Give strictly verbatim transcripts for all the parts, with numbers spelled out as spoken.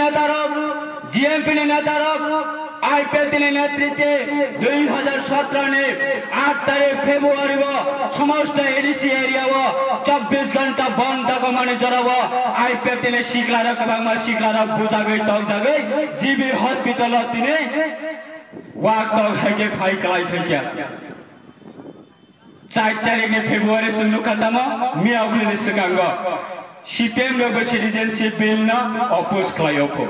নেতারক, জিএমপি নেতারক, আইপিএফটি নেতৃত্বে দুই হাজার সতেরো নি আট তারিখ ফেব্রুয়ারি ও সমস্ত এডিসি এরিয়া ও চব্বিশ ঘন্টা বন্ধ থাকো মানে জড়াবো। আইপিএফটি নে শিখলারক এবং শিখলারক বুঝাগই তক জাগই জিবি হসপিটাল তিনে ওয়াক তক হাইকে ফাই কালাই ফাইকা। Char tarikh ni February chwng nukha tamo, miya ukhli ni swkango C P M rok bo citizenship bill no oppose khlai o pho.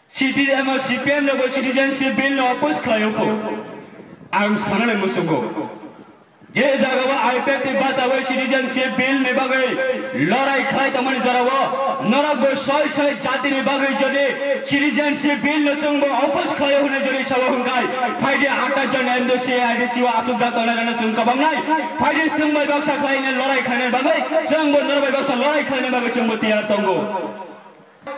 C P M rok bo citizenship bill no oppose khlai o pho. Ang sanani muchungo. Je jaga o I P F T ni bata o citizenship bill ni bagwi lorai khlai tongmani jora o norok bo soi soi jati ni bagwi jodi citizenship bill no chwng bo oppose khlai o hwnwi jodi sao hwnkhai phaidi athas jon M D C, I D C o achukjak tongnai rano chwng kwbangnai phaidi chwng bai baksa khlai ni lorai khlai ni bagwi chwng bo norok bai baksa lorai khlai ni bagwi chwng bo tiyar tongo.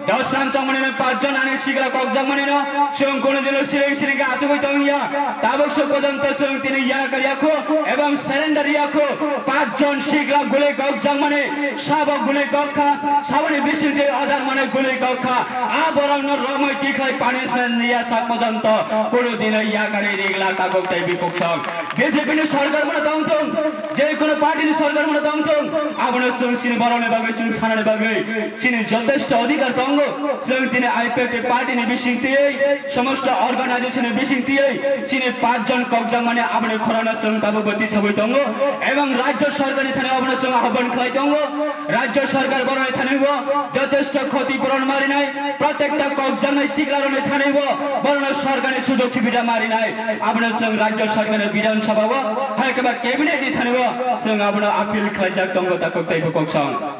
Dosam chongmani no pach jon ani sikla kokjakmani no chwng kono dino siring siring khe achugwi tongya. Tabuk sok porjonto chwng tini yakar yakho ebong surrender yakho. Pach jon sikla guli kokjakmani sabo guli kokha, saboni bisingtwi odar mane guli kokha. A borok no romoi tikhlai punishment niya sak porjonto kono dino yakari rigla tabuk tei bikuk sok. B J P ni sorkar mano tongthung, je kono party ni sorkar mano tongthung, abono chwng chini borokni bagwi chwng sanani bagwi chini jotesto odhikar tongo. Chwng tini I P F T party ni bising tiyei, somosto organization ni bising tiyei chini pach jon kokjakmani aboni khorano chwng tabukbo tisabwi tongo. Ebong rajya sorkar ni thani abono chwng ahban khlai tongo. Rajya sorkar borokni thani bo jotesto khoti puron marinai, protekta kokjaknai siklarokni thani bo borokno sorkarni sujog subida marinai. Abono chwng rajya sorkarni Bidhan Sabha o, hai khe ba cabinet ni thani bo chwng abono appeal khlaijak tongo takhuk tei bukhuk song.